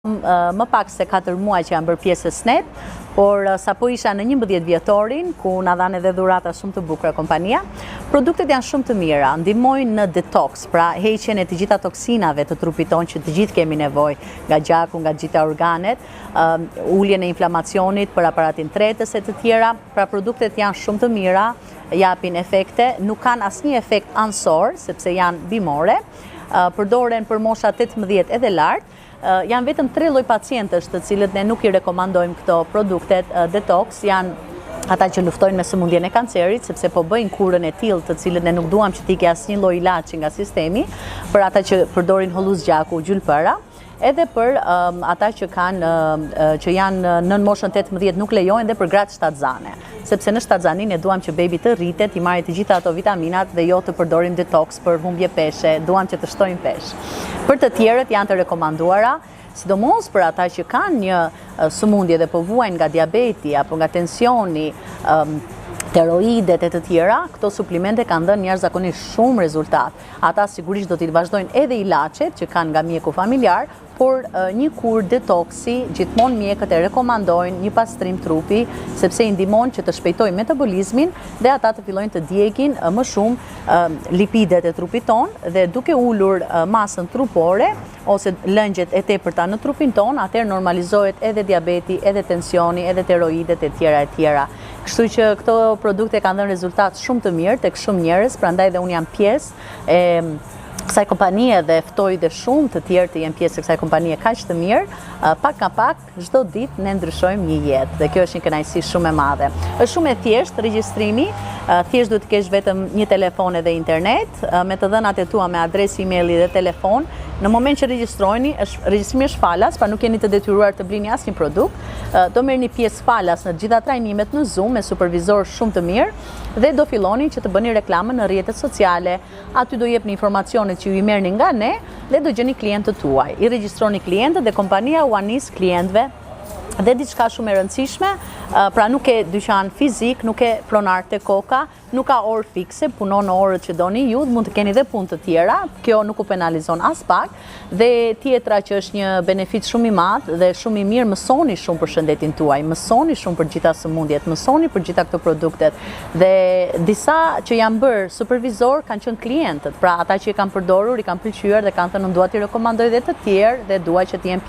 Më pak se 4 muaj që jam bërë pjesë e Snap, por sapo isha në 11 vjetorin, ku na dhanë edhe dhurata shumë të bukura kompania. Produktet janë shumë të mira, ndihmojnë në detox, pra heqjen e të gjitha toksinave të trupit tonë që të gjithë kemi nevojë, nga gjaku, nga të gjitha organet, uljen e inflamacionit për aparatin tretës e të tjera. Pra produktet janë shumë të mira, japin efekte, nuk kanë asnjë efekt anësor, sepse janë bimore, përdoren për mosha 18 edhe lart. Janë vetëm tre lloj pacientësh të cilët ne nuk i rekomandojmë këto produktet detox, janë ata që luftojnë me sëmundjen e kancerit, sepse po bëjnë kurën e tillë të cilët ne nuk duam që të ikë asnjë lloj ilaçi nga sistemi, për ata që përdorin hollus gjaku, gjylpëra, edhe për ata që kanë që janë nën moshën 18 nuk lejojnë dhe për gratë shtatzane, sepse në shtatzani ne duam që bebi të rritet, t'i marrë të gjitha ato vitaminat dhe jo të përdorim detox për humbje peshe, duam që të shtojmë peshë. Për të tjerët janë të rekomanduara, sidomos për ata që kanë një sëmundje dhe po vuajnë nga diabeti apo nga tensioni, tiroidet e të tjera, këto suplimente kanë dhënë jashtëzakonisht shumë rezultat. Ata sigurisht do t'i vazhdojnë edhe ilaçet që kanë nga mjeku familjar, por një kurë detoksi gjithmonë mjekët e rekomandojnë një pastrim trupi, sepse i ndihmon që të shpejtojë metabolizmin dhe ata të fillojnë të djegin më shumë lipidet e trupit tonë dhe duke ulur masën trupore ose lëngjet e tepërta në trupin tonë, atëherë normalizohet edhe diabeti, edhe tensioni, edhe tiroidet e tjera e tjera. Kështu që këto produkte kanë dhënë rezultat shumë të mirë tek shumë njerëz, prandaj dhe unë jam pjesë e kësaj kompanie dhe ftoj dhe shumë të tjerë të jenë pjesë e kësaj kompanie kaq të mirë. Pak nga pak, çdo ditë ne ndryshojmë një jetë dhe kjo është një kënaqësi shumë e madhe. Është shumë e thjeshtë regjistrimi, thjesht duhet të kesh vetëm një telefon edhe internet, me të dhënat e tua me adresë emaili dhe telefon. Në moment që regjistroheni, është regjistrimi është falas, pra nuk jeni të detyruar të blini asnjë produkt. Do merrni pjesë falas në të gjitha trajnimet në Zoom me supervizor shumë të mirë dhe do filloni që të bëni reklamën në rrjetet sociale. Aty do jepni informacionet që ju i merrni nga ne dhe do gjeni klientët tuaj. I regjistroni klientët dhe kompania ua nis klientëve. Dhe diçka shumë e rëndësishme, pra nuk ke dyqan fizik, nuk ke pronar te koka, nuk ka orë fikse, punon në orët që doni ju, mund të keni dhe punë të tjera, kjo nuk u penalizon as pak. Dhe tjetra që është një benefit shumë i madh dhe shumë i mirë, mësoni shumë për shëndetin tuaj, mësoni shumë për gjitha sëmundjet, mësoni për gjitha këto produktet. Dhe disa që janë bërë supervizor kanë qenë klientët, pra ata që i kanë përdorur, i kanë pëlqyer dhe kanë thënë unë dua t'i rekomandoj dhe të tjerë dhe dua që të jenë pjesë.